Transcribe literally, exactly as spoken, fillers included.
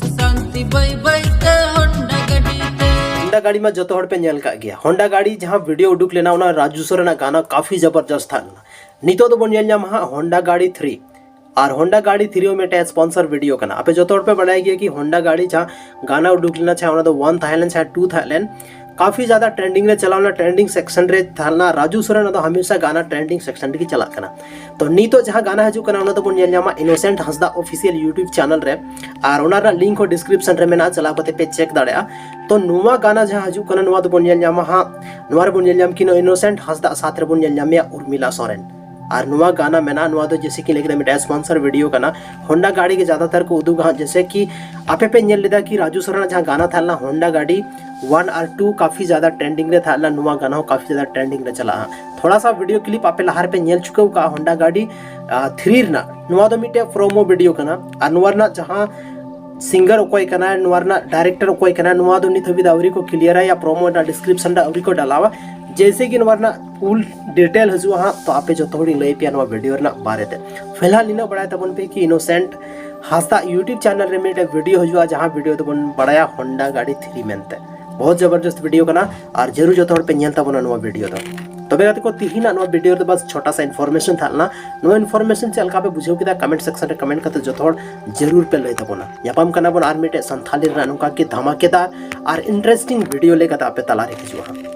ᱥᱟᱱᱛᱤ ᱵᱟᱹᱭ ᱵᱟᱹᱭ ᱛᱮ ᱦᱚᱱᱰᱟ ᱜᱟᱹᱰᱤ ᱛᱮ᱾ ᱦᱚᱱᱰᱟ ᱜᱟᱹᱰᱤ ᱢᱟ ᱡᱚᱛᱚ ᱦᱚᱲ ᱯᱮ ᱧᱮᱞ ᱠᱟᱜ ᱜᱮᱭᱟ᱾ ᱦᱚᱱᱰᱟ ᱜᱟᱹᱰᱤ ᱡᱟᱦᱟᱸ ᱵᱷᱤᱰᱤᱭᱳ ᱩᱰᱩᱠ ᱞᱮᱱᱟ, ᱚᱱᱟ ᱨᱟᱡᱩ ᱥᱚᱨᱮᱱᱟᱜ ᱜᱟᱱᱟ ᱠᱟᱯᱷᱤ ᱡᱚᱵᱚᱨᱡᱚᱥᱛ ᱛᱟᱦᱮᱸ ᱞᱮᱱᱟ᱾ ᱱᱤᱛᱚᱜ ᱫᱚᱵᱚᱱ ᱧᱮᱞ ᱧᱟᱢᱟ ᱦᱟᱸᱜ ᱦᱚᱱᱰᱟ ᱜᱟᱹᱰᱤ ᱛᱷᱨᱤ᱾ ᱟᱨ ᱦᱚᱱᱰᱟ ᱜᱟᱹᱰᱤ ᱛᱷᱨᱤ ᱦᱚᱸ ᱢᱤᱫᱴᱮᱱ ᱥᱯᱚᱱᱥᱚᱨ ᱵᱷᱤᱰᱤᱭᱳ ᱠᱟᱱᱟ᱾ ᱟᱯᱮ ᱡᱚᱛᱚ ᱦᱚᱲ ᱯᱮ ᱵᱟᱲᱟᱭ ᱜᱮᱭᱟ ᱠᱤ ᱦᱚᱱᱰᱟ ᱜᱟᱹᱰᱤ ᱡᱟᱦᱟᱸ ᱜᱟᱱᱟ ᱩᱰᱩᱠ ᱞᱮᱱᱟ, ᱪᱟᱦᱮ ᱚᱱᱟ ᱫᱚ ᱚᱣᱟᱱ ᱛᱟᱦᱮᱸ ᱞᱮᱱ, ᱪᱟᱦᱮ ᱴᱩ ᱛᱟᱦᱮᱸ ᱞᱮᱱ, ᱠᱟᱯᱷᱤ ᱡᱟᱫᱟ ᱴᱨᱮᱱᱰᱤᱝ ᱨᱮ ᱪᱟᱞᱟᱣ ᱞᱮᱱᱟ, ᱴᱨᱮᱱᱰᱤᱝ ᱥᱮᱠᱥᱚᱱ ᱨᱮ ᱛᱟᱦᱮᱸ ᱞᱮᱱᱟ᱾ ᱨᱟᱡᱩ ᱥᱚᱨᱮᱱ ᱫᱚ ᱦᱟᱢᱮᱥᱟ ᱜᱟᱱᱟ ᱴᱨᱮᱱᱰᱤᱝ ᱥᱮᱠᱥᱚᱱ ᱨᱮᱜᱮ ᱪᱟᱞᱟᱜ ᱠᱟᱱᱟ᱾ ᱛᱚ ᱱᱤᱛᱚᱜ ᱡᱟᱦᱟᱸ ᱜᱟᱱᱟ ᱦᱤᱡᱩᱜ ᱠᱟᱱᱟ, ᱚᱱᱟ ᱫᱚᱵᱚᱱ ᱧᱮᱞ ᱧᱟᱢᱟ ᱤᱱᱳᱥᱮᱱᱴ ᱦᱟᱸᱥᱫᱟ ᱚᱯᱷᱤᱥᱤᱭᱟᱞ ᱭᱩᱴᱩᱵᱽ ᱪᱮᱱᱮᱞ ᱨᱮ, ᱟᱨ ᱚᱱᱟ ᱨᱮᱱᱟᱜ ᱞᱤᱝᱠ ᱦᱚᱸ ᱰᱤᱥᱠᱨᱤᱯᱥᱚᱱ ᱨᱮ ᱢᱮᱱᱟᱜᱼᱟ, ᱪᱟᱞᱟᱣ ᱠᱟᱛᱮ ᱯᱮ ᱪᱮᱠ ᱫᱟᱲᱮᱭᱟᱜᱼᱟ᱾ ᱛᱚ ᱱᱚᱣᱟ ᱜᱟᱱᱟ ᱡᱟᱦᱟᱸ ᱦᱤᱡᱩᱜ ᱠᱟᱱᱟ, ᱱᱚᱣᱟ ᱫᱚᱵᱚᱱ ᱧᱮᱞ ᱧᱟᱢᱟ ᱦᱟᱸᱜ, ᱱᱚᱣᱟ ᱨᱮᱵᱚᱱ ᱧᱮᱞ ᱧᱟᱢ ᱠᱤᱱᱟ ᱤᱱᱳᱥᱮᱱᱴ ᱦᱟᱸᱥᱫᱟ ᱥᱟᱛᱷ ᱨᱮᱵᱚᱱ ᱧᱮᱞ ᱧᱟᱢᱮᱭᱟ ᱩᱨᱢᱤᱞᱟ ᱥᱚᱨᱮᱱ᱾ ᱟᱨ ᱱᱚᱣᱟ ᱜᱟᱱᱟ ᱢᱮᱱᱟᱜᱼᱟ, ᱱᱚᱣᱟ ᱫᱚ ᱡᱮᱥᱮ ᱠᱤ ᱞᱟᱹᱭ ᱠᱮᱫᱟ ᱢᱤᱫᱴᱟᱝ ᱥᱯᱚᱱᱥᱚᱨ ᱵᱷᱤᱰᱤᱭᱳ ᱠᱟᱱᱟ᱾ ᱦᱚᱱᱰᱟ ᱜᱟᱹᱰᱤ ᱜᱮ ᱡᱟᱫᱟᱛᱟᱨ ᱠᱚ ᱩᱫᱩᱜᱟ ᱦᱟᱸᱜ, ᱡᱮᱥᱮ ᱠᱤ ᱟᱯᱮ ᱯᱮ ᱧᱮᱞ ᱞᱮᱫᱟ ᱠᱤ ᱨᱟᱡᱩ ᱥᱚᱨᱮᱱᱟᱜ ᱡᱟᱦᱟᱸ ᱜᱟᱱᱟ ᱛᱟᱦᱮᱸ ᱞᱮᱱᱟ ᱦᱚᱱᱰᱟ ᱜᱟᱹᱰᱤ ᱚᱣᱟᱱ ᱟᱨ ᱴᱩ, ᱠᱟᱯᱷᱤ ᱡᱟᱫᱟ ᱴᱨᱮᱱᱰᱤᱝ ᱨᱮ ᱛᱟᱦᱮᱸ ᱞᱮᱱᱟ, ᱱᱚᱣᱟ ᱜᱟᱱᱟ ᱦᱚᱸ ᱠᱟᱯᱷᱤ ᱡᱟᱫᱟ ᱴᱨᱮᱱᱰᱤᱝ ᱨᱮ ᱪᱟᱞᱟᱜᱼᱟ᱾ ᱛᱷᱚᱲᱟ ᱥᱟ ᱵᱷᱤᱰᱤᱭᱳ ᱠᱞᱤᱯ ᱟᱯᱮ ᱞᱟᱦᱟ ᱨᱮᱯᱮ ᱧᱮᱞ ᱪᱩᱠᱟᱹᱣ ᱠᱟᱜᱼᱟ ᱦᱚᱱᱰᱟ ᱜᱟᱹᱰᱤ ᱛᱷᱨᱤ ᱨᱮᱱᱟᱜ᱾ ᱱᱚᱣᱟ ᱫᱚ ᱢᱤᱫᱴᱮᱡ ᱯᱨᱳᱢᱳ ᱵᱷᱤᱰᱤᱭᱳ ᱠᱟᱱᱟ, ᱟᱨ ᱱᱚᱣᱟ ᱨᱮᱱᱟᱜ ᱡᱟᱦᱟᱸ ᱥᱤᱝᱜᱟᱨ ᱚᱠᱚᱭ ᱠᱟᱱᱟᱭ, ᱱᱚᱣᱟ ᱨᱮᱱᱟᱜ ᱰᱟᱭᱨᱮᱠᱴᱚᱨ ᱚᱠᱚᱭ ᱠᱟᱱᱟᱭ, ᱱᱚᱣᱟ ᱫᱚ ᱱᱤᱛ ᱦᱟᱹᱵᱤᱡ ᱫᱚ ᱟᱹᱣᱨᱤ ᱠᱚ ᱠᱞᱤᱭᱟᱨᱟ, ᱭᱟ ᱯᱨᱳᱢᱳ ᱨᱮᱱᱟᱜ ᱰᱤᱥᱠᱨᱤᱯᱥᱚᱱ ᱨᱮ ᱟᱹᱣᱨᱤ ᱠᱚ ᱰᱟᱞᱟᱣᱟ᱾ ᱡᱮᱭᱥᱮ ᱠᱤ ᱱᱚᱣᱟ ᱨᱮᱱᱟᱜ ᱯᱷᱩᱞ ᱰᱤᱴᱮᱞ ᱦᱤᱡᱩᱜᱼᱟ ᱦᱟᱸᱜ, ᱛᱚ ᱟᱯᱮ ᱡᱚᱛᱚ ᱦᱚᱲᱤᱧ ᱞᱟᱹᱭ ᱯᱮᱭᱟ ᱱᱚᱣᱟ ᱵᱷᱤᱰᱤᱭᱳ ᱨᱮᱱᱟᱜ ᱵᱟᱨᱮᱛᱮ᱾ ᱯᱷᱤᱞᱦᱟᱞ ᱤᱱᱟᱹ ᱵᱟᱲᱟᱭ ᱛᱟᱵᱚᱱ ᱯᱮ ᱠᱤ ᱤᱱᱳᱥᱮᱱᱴ ᱦᱟᱸᱥᱫᱟ ᱭᱩᱴᱩᱵᱽ ᱪᱮᱱᱮᱞ ᱨᱮ ᱢᱤᱫᱴᱮᱡ ᱵᱷᱤᱰᱤᱭᱳ ᱦᱤᱡᱩᱜᱼᱟ, ᱡᱟᱦᱟᱸ ᱵᱷᱤᱰᱤᱭᱳ ᱫᱚᱵᱚᱱ ᱵᱟᱲᱟᱭᱟ ᱦᱚᱱᱰᱟ ᱜᱟᱹᱰᱤ ᱛᱷᱨᱤ ᱢᱮᱱᱛᱮ᱾ ᱵᱚᱦᱩᱛ ᱡᱚᱵᱚᱨᱡᱚᱥᱛ ᱵᱷᱤᱰᱤᱭᱳ ᱠᱟᱱᱟ, ᱟᱨ ᱡᱟᱹᱨᱩᱲ ᱡᱚᱛᱚ ᱦᱚᱲ ᱯᱮ ᱧᱮᱞ ᱛᱟᱵᱚᱱᱟ ᱱᱚᱣᱟ ᱵᱷᱤᱰᱤᱭᱳ ᱫᱚ᱾ ᱛᱚᱵᱮ ᱜᱟᱛᱮ ᱠᱚ, ᱛᱤᱦᱤᱧᱟᱜ ᱱᱚᱣᱟ ᱵᱷᱤᱰᱤᱭᱳ ᱨᱮᱫᱚ ᱵᱟᱥ ᱪᱷᱳᱴᱟ ᱥᱟ ᱤᱱᱯᱷᱚᱨᱢᱮᱥᱚᱱ ᱛᱟᱦᱮᱸ ᱞᱮᱱᱟ᱾ ᱱᱚᱣᱟ ᱤᱱᱯᱷᱚᱨᱢᱮᱥᱚᱱ ᱪᱮᱫ ᱞᱮᱠᱟ ᱯᱮ ᱵᱩᱡᱷᱟᱹᱣ ᱠᱮᱫᱟ, ᱠᱚᱢᱮᱱᱴ ᱥᱮᱠᱥᱚᱱ ᱨᱮ ᱠᱚᱢᱮᱱᱴ ᱠᱟᱛᱮ ᱡᱚᱛᱚ ᱦᱚᱲ ᱡᱟᱹᱨᱩᱲ ᱯᱮ ᱞᱟᱹᱭ ᱛᱟᱵᱚᱱᱟ᱾ ᱧᱟᱯᱟᱢ ᱠᱟᱱᱟ ᱵᱚᱱ ᱟᱨ ᱢᱤᱫᱴᱮᱡ ᱥᱟᱱᱛᱷᱟᱞᱤ ᱨᱮᱱᱟᱜ ᱱᱚᱝᱠᱟ ᱜᱮ ᱫᱷᱟᱢᱟᱠᱮᱫᱟᱨ ᱟᱨ ᱤᱱᱴᱟᱨᱮᱥᱴᱤᱝ ᱵᱷᱤᱰᱤᱭᱳ ᱞᱮᱠᱟᱛᱮ ᱟᱯᱮ ᱛᱟᱞᱟᱨᱮ ᱦᱤᱡᱩᱜᱼᱟ ᱦᱟᱸᱜ᱾